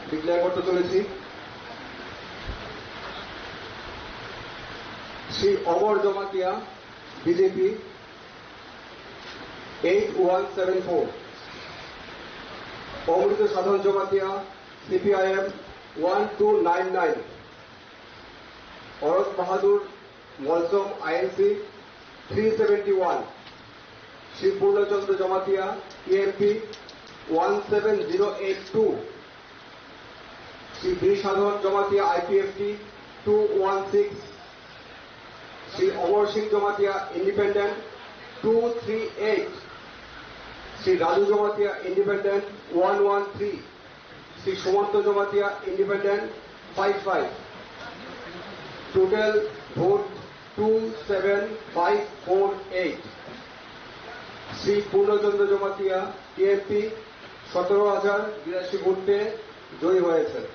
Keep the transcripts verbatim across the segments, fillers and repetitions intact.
ডিক্লেয়ার করতে চলেছি। Shri Amar Jamatia, BJP, eight one seven four. Amrit Sadhan Jamatia, CPIM, one two nine nine. Aroj Bahadur Molsom, INC, three seventy one. Shri Purnachandra Jamatia, TMP, one seven zero eight two. Shri Bir Sadhan Jamatia, IPFT, two one six. Shri Amar Singh Jamatia, independent, two three eight. Shri Raju Jamatia, independent, one one three. Shri Sumanta Jamatia, independent, five five. Total vote two seven five four eight. Shri Purnachandra Jamatia, টিএমপি, সতেরো হাজার বিরাশি ভোটে জয়ী হয়েছেন।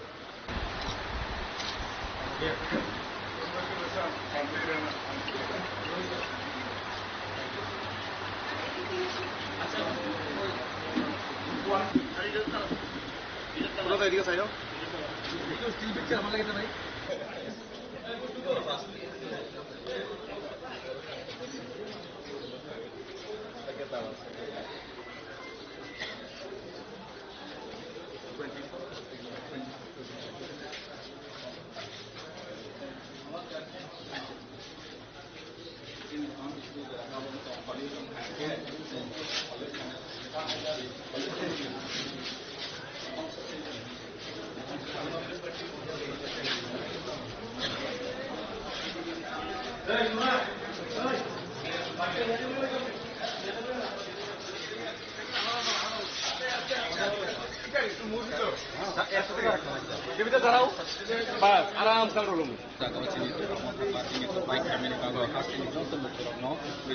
Bas, aram se rolo. Jaga o chini Tipra Motha Party ni kwplai khaimani bagwi hasteni joto lukurokno, ah,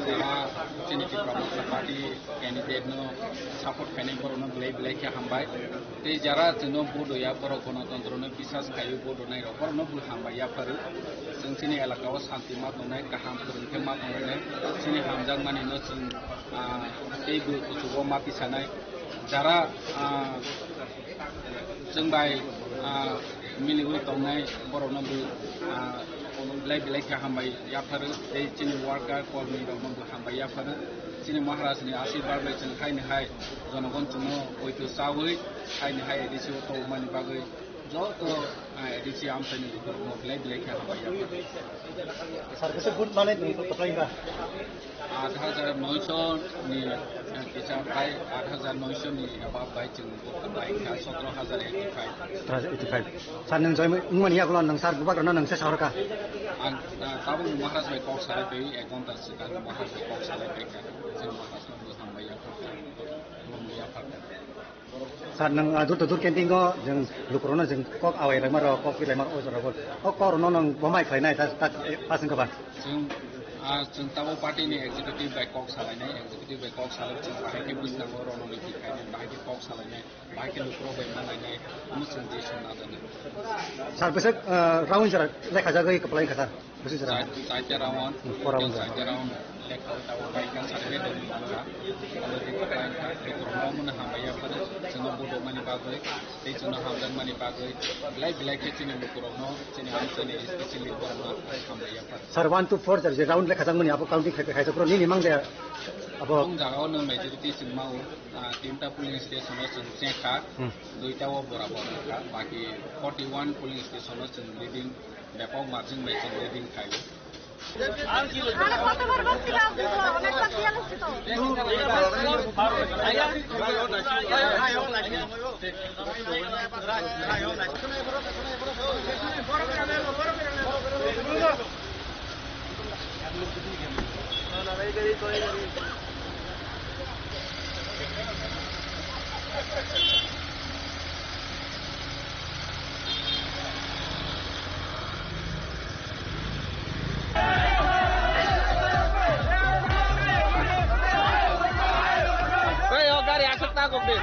jara chini Tipra Motha Party candidate no support khainai borokno belai belai khe hambai. Tei jara chwngno vote hoya borok gonotontro no bisas khaio vote honai rok borokno bo hambai yapharo. Chwng chini elaka o santi ma tongnai, kaham kwrwng khe ma tongnai, chini hamjakmani no chwng, ah, tei bwrwi kuchugo ma tisanai. Jara, ah, Chwng bai, ah, miliwi tongnai borokno bo, ah, belai belai khe hambai yapharo tei chini worker kormi rokno bo hambai yapharo. Chini Maharaj ni asirwad bai chwng haini hai jonogon chwngno poito chawi haini hai A D C o tongmani bagwi joto, ah, A D C amchaini lukurokno belai belai khe hambai yapharo. Sir, kisa good manai nwng kwplai ba? Aat hajar noisho ni, eh, kisa bai aat hajar noisho ni above bai chwng vote bai kha, sotro hajar eighty five. Sotro hajar eighty five. Sir, nwng join wngmani yagulo nwng sir bubagrano nwng se sahorkha? Ang, ah, tabuk Maharaj bai kok salai bai, ek ghonta swkang Maharaj bai kok salai bai kha. Chwng Maharaj no bwthang bai yaphar kha, bumung yaphar kha. Sir, nwng, ah, door to door campaign o chwng lukurokno chwng kok awai rwma rok, kok pi laima rok, o jora bo. O kok rokno nwng bo mai khlainai, ta, ta, eh, pass wngkha ba? Chwng, ah, chwng tabuk party ni executive bai kok salainai, executive bai kok salai chwng bahai khe buji nango, rononiti khainai, bahai khe kok salainai, bahai khe lukurok bai ma nainai, omo chwng decision lajaknai. Sir, bwswk, ah, round jora lekha jagwi kwplai wngkha, sir? Bwswk jora? Chai-, chaita round, hmm, four round. Chaita round, lekha tabuk bai kha salai khe doni mangkha. Omo khe kwplai wngkha, lukurokno omono hambai yapharo, chwngno vote rwmani bagwi. Tei chwngno hamjakmani bagwi belai belai khe chini lukurokno, chini amchaini specially borokno hambai yaphar. Sir, one to four jar je round lekha jakmani abo counting khai, khai, khai, nini mang de abo? Chwng jagao no majority chwng mao, ah, tinta polling station o chwng chekha, hmm, duita o borabor wngkha, baki forty one polling station o chwng leading, bepok margin bai chwng leading khaio. আরো কতবার করছিলাম, অনেকবার দিয়ে আসছি তো। Hey, oh, gari asok takok de.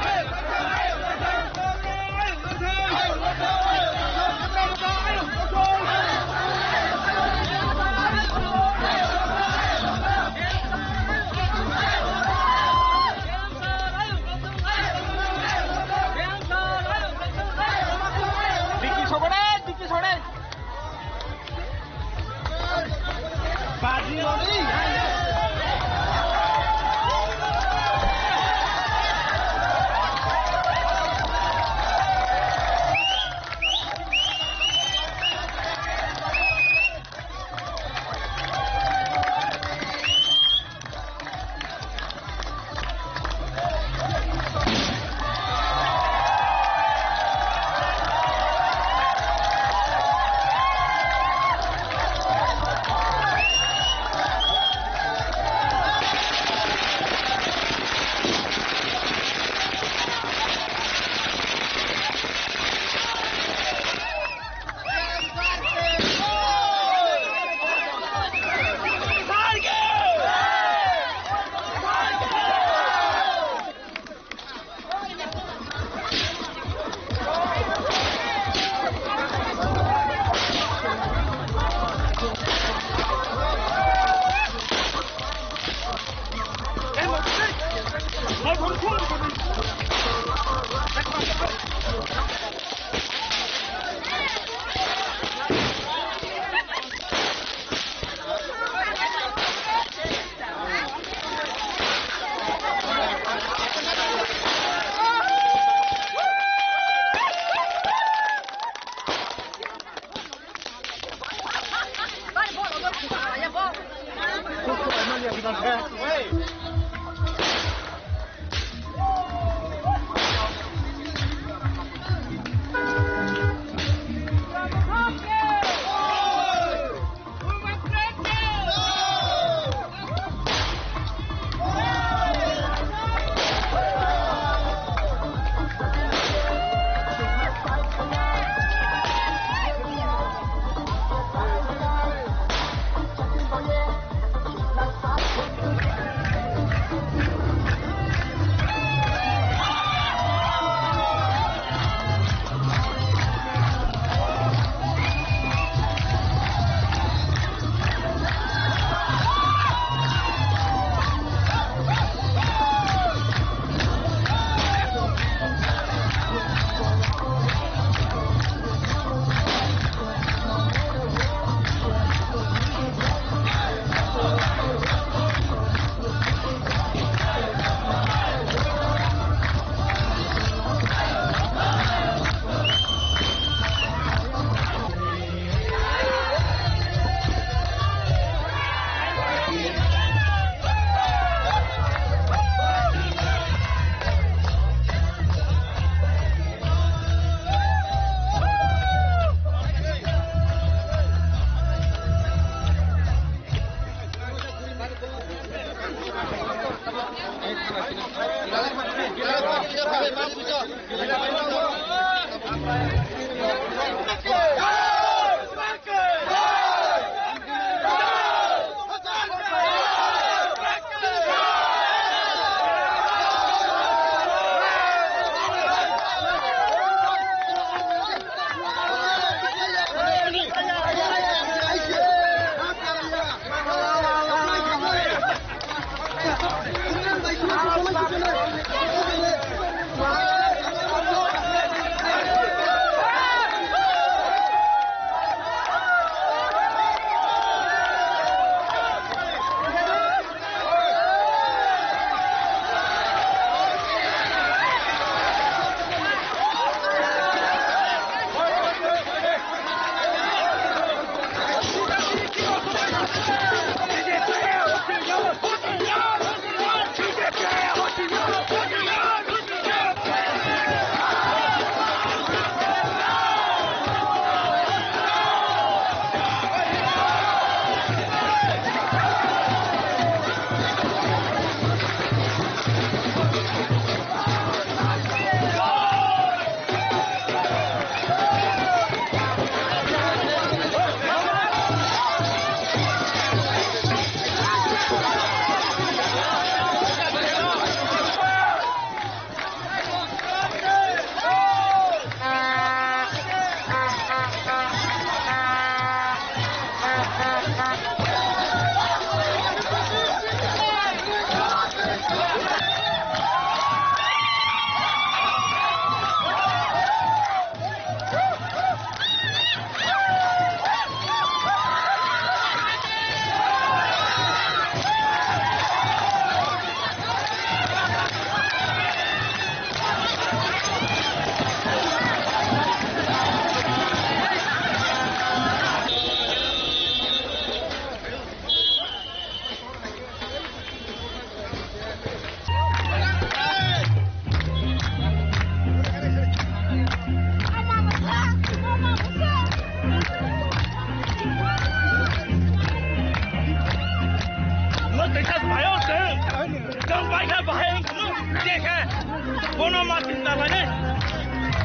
Bono ma chinta lainai.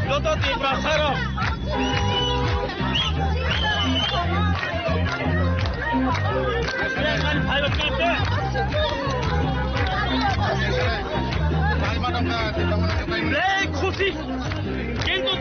Joto Tiprasa rok. Ei khusi. Kintu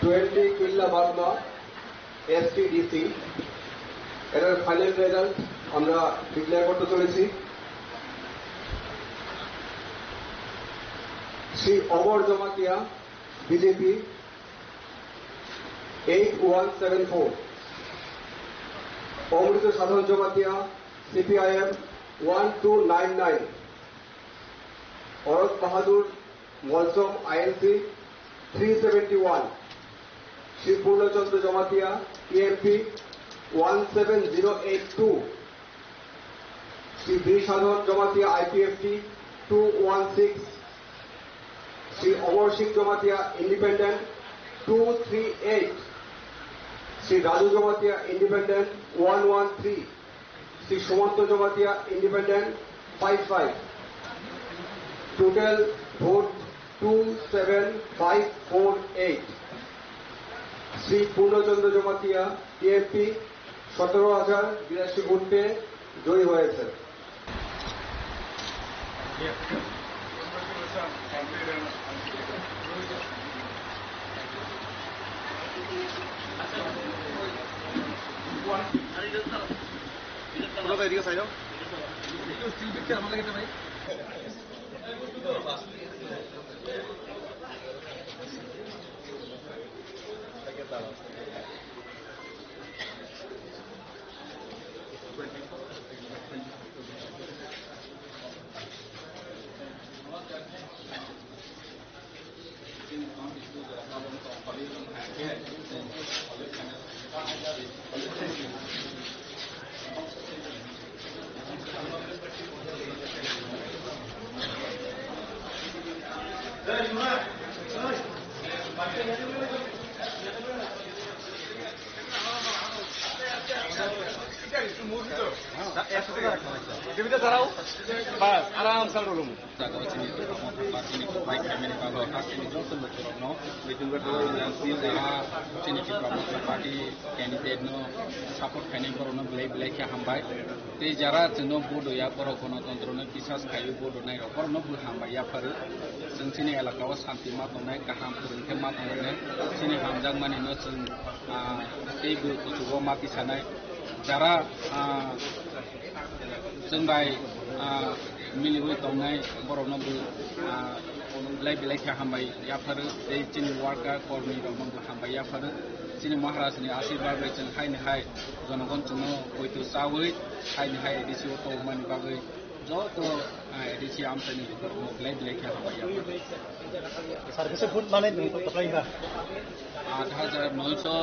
Twenty Kulla Bagma, S T D C, এটার final result আমরা ডিক্লেয়ার করতে চলেছি। Shri Amar Jamatia, B J P eight one seven four, Omrito Sadhon Jomatia, C P I M one two nine nine, Orot Bahadur Molsom, I N C three seventy one, Shri Purno Chandra Jomatia, T M P one seven zero eight two, Shri Bir Sadhon Jomatia, I P F T two one six, Shri Omor Singh Jomatia, Independent two three eight, Shri Raju Jomatia, Independent one one three, Shri Sumanto Jomatia, Independent five five. Total vote two seven five four eight. Shri Purno Chandra Jomatia, T M P, সতেরো হাজার বিরাশি ভোট পেয়ে জয়ী হয়েছে। Jaga o chini Tipra Motha Party ni kwplai khaimani bagwi hasteni joto lukurokno, ah, jaga chini Tipra Motha Party candidate no support khainai borokno belai belai khe hambai. Tei jara chwngno vote hoya borok gonotontro no bisas khaio vote honai rok borokno bo hambai yapharo. Chwng chini elaka o santi ma tongnai, kaham kwrwng khe ma tongnai, chini hamjakmani no chwng, ah, tei bwrwi kuchugo ma tisanai. Jara, ah, Chwng bai, ah, miliui tongnai borokno bo, ah, belai belai khe hambai yapharo tei chini worker kormi rokno bo hambai yapharo. Chini Maharaj ni asirwad bai chwng haini hai jonogon chwngno poito chaui haini hai A D C o tongmani bagwi joto, ah, A D C amchaini borokno belai belai khe hambai yapharo. Sir, bwswk vote manwi nwng kwplai wngkha? Aat hajar noisho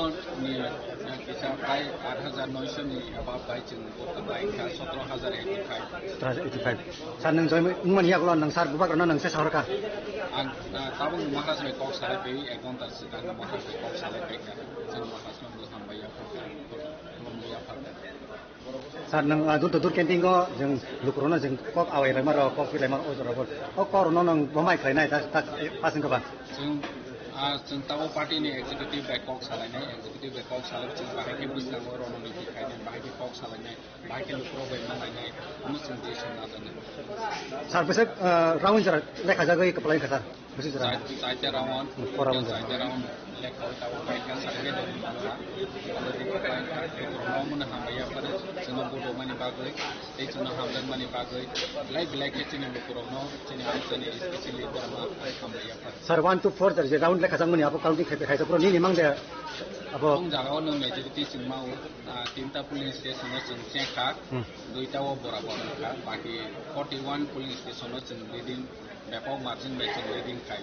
ni, eh, kisa prai aat hajar noisho ni above bai chwng vote kwplai wngkha, sotro hajar eighty five. Sotro hajar eighty five. Sir, nwng join wngmani yagulo nwng sir bubagrano nwng se sahorkha? Ang, ah, tabuk Maharaj bai kok salai bai, ek ghonta swkang Maharaj bai kok salai bai kha. Chwng Maharaj no bo hambai ya, khulumbai ya. Sir, nwng, ah, dur dur canteen o chwng lukurokno chwng kok awai laima rok, kok pi laima rok, o jora bo. O kok rokno nwng bo mai khlai nai, ta, ta, pass wngkha ba? Chwng, ah, chwng tabuk party ni executive bai kok salai nai, executive bai kok salai chwng bahai khe bwskango rononiti khai nai, bahai khe kok salai nai, bahai khe lukurok bai ma nai nai, omo chwng decision la nai. Sir, bwswk, ah, round jora lekha jagwi kwplai wngkha sir? Bwswk jora? Chai-, chaita round, hmm, four round jora. Chaita round. Lekha tabuk bai kha, salai bai tongmani bagwi. Already bai kha, tei borokno omono hambai yapharo, chwngno bodomani bagwi, tei chwngno hamjakmani bagwi, belai belai khe chini lukurokno, chini amchaini, especially borokno hambai yapharo. Sir, one to four je round lekha jakmani abo counting khai, khai, bro, nini mang de abo? Chwng jagao no majority chwng mao, ah, tinta polling station o chwng cheng kha, hmm, duita o borabor wng kha, baki forty one polling station o chwng leading, bepok margin bai chwng leading khai.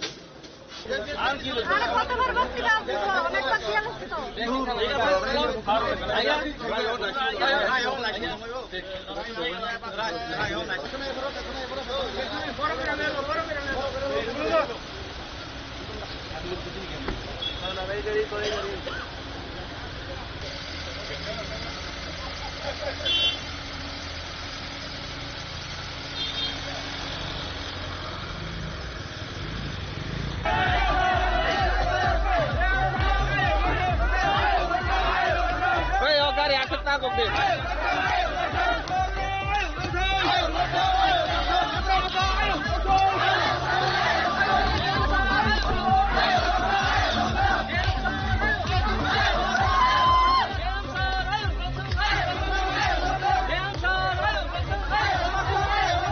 Hei, o gari aswk ta gok de.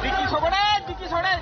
Diki sogore, diki sogore.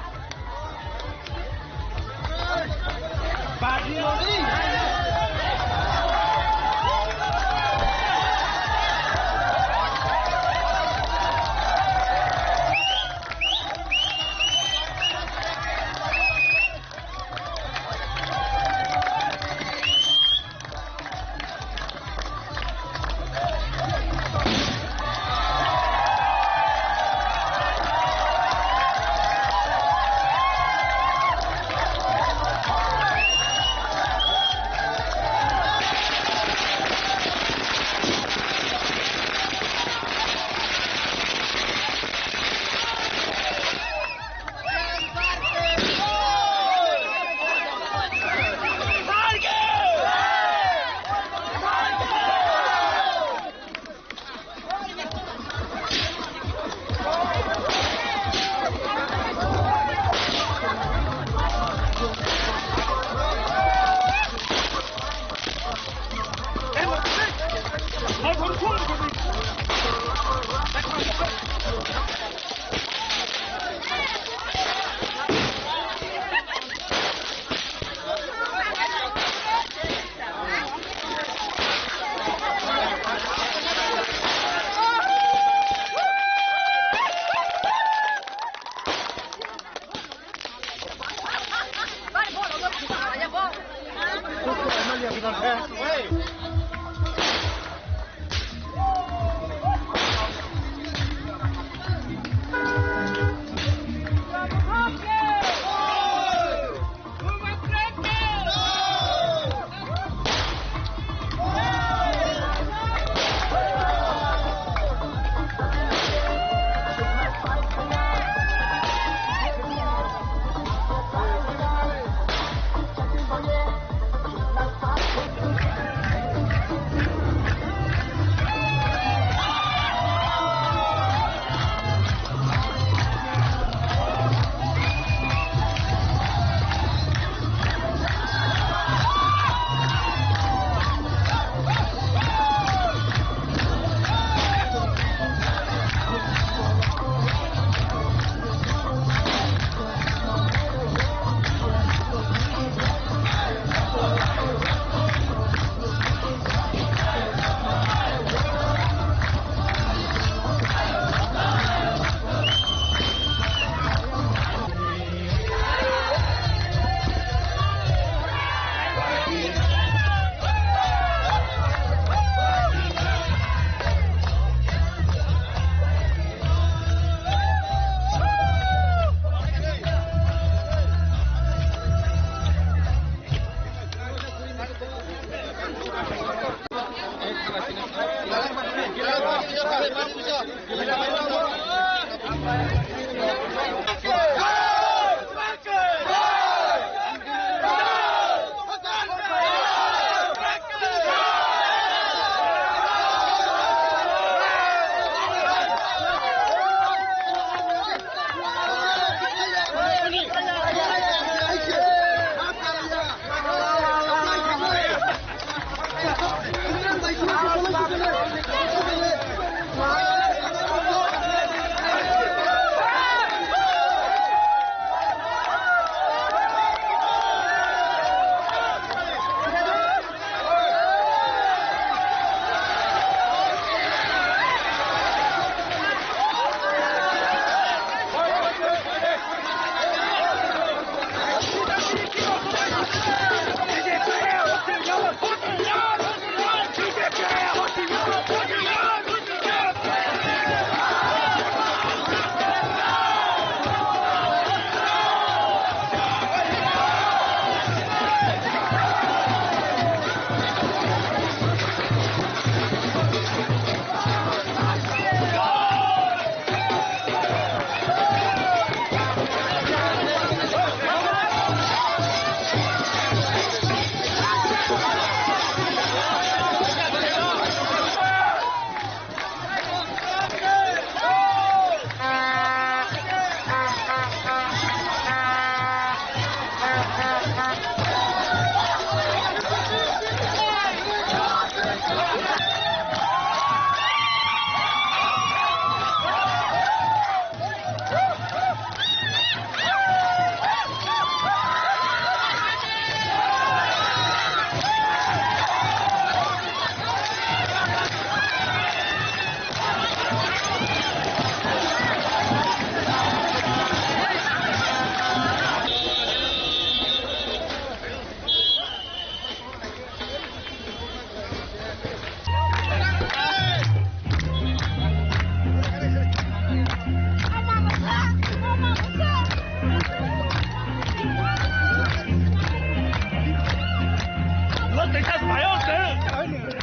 Bahai o se,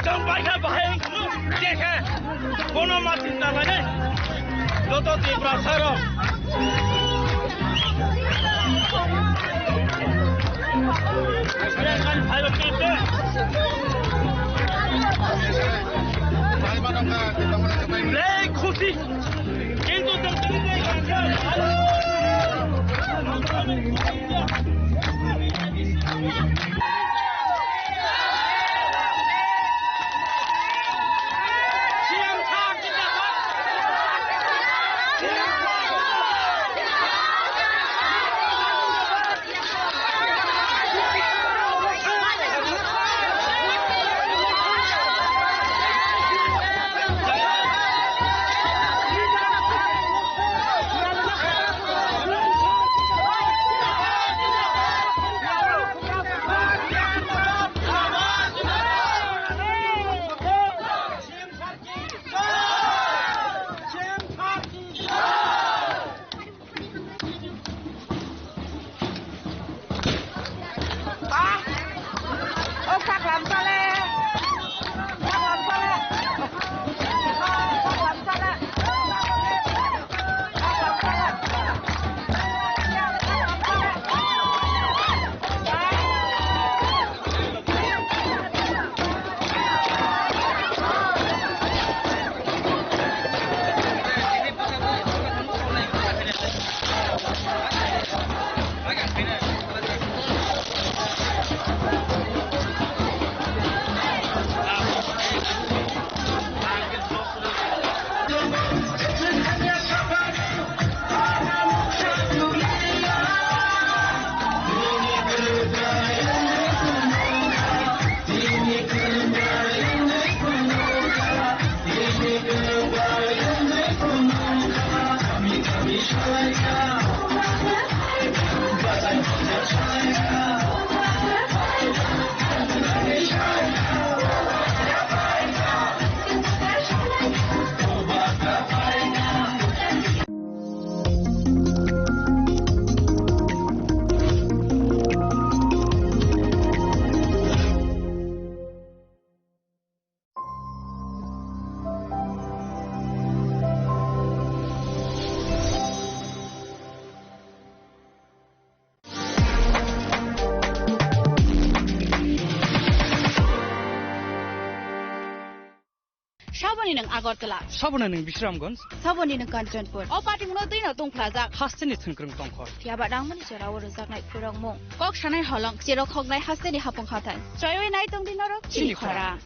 chwng bai kha bahai o se, je khe, kono ma chinta nai, joto Tiprasa rok. Bek khusi. Kintu chwng tini tei kha. Saboni nwng Agartala. Saboni nwng Bisramganj. Saboni nwng Kanchanpur. O patimungno twino tungphlajak. Hasteni thwngkwrwng tongkhor. Phiya ba nangmani jora o rwjaknai khurokmung. Kok sanai holong, cherok hoknai hasteni hapung hathai. Chaiwi nai tongdi norok chini khorang.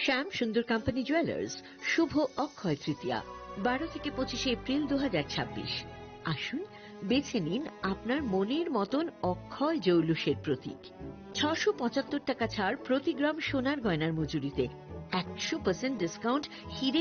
শ্যাম সুন্দর company jewellers, শুভ অক্ষয় তৃতীয়া, বারো থেকে পঁচিশে এপ্রিল দু হাজার ছাব্বিশ। আসুন, বেছে নিন আপনার মনের মতন অক্ষয় জৌলুসের প্রতীক। ছশো পঁচাত্তর টাকা ছাড় প্রতি গ্রাম সোনার গয়নার মজুরিতে, একশো পার্সেন্ট ডিসকাউন্ট হিরে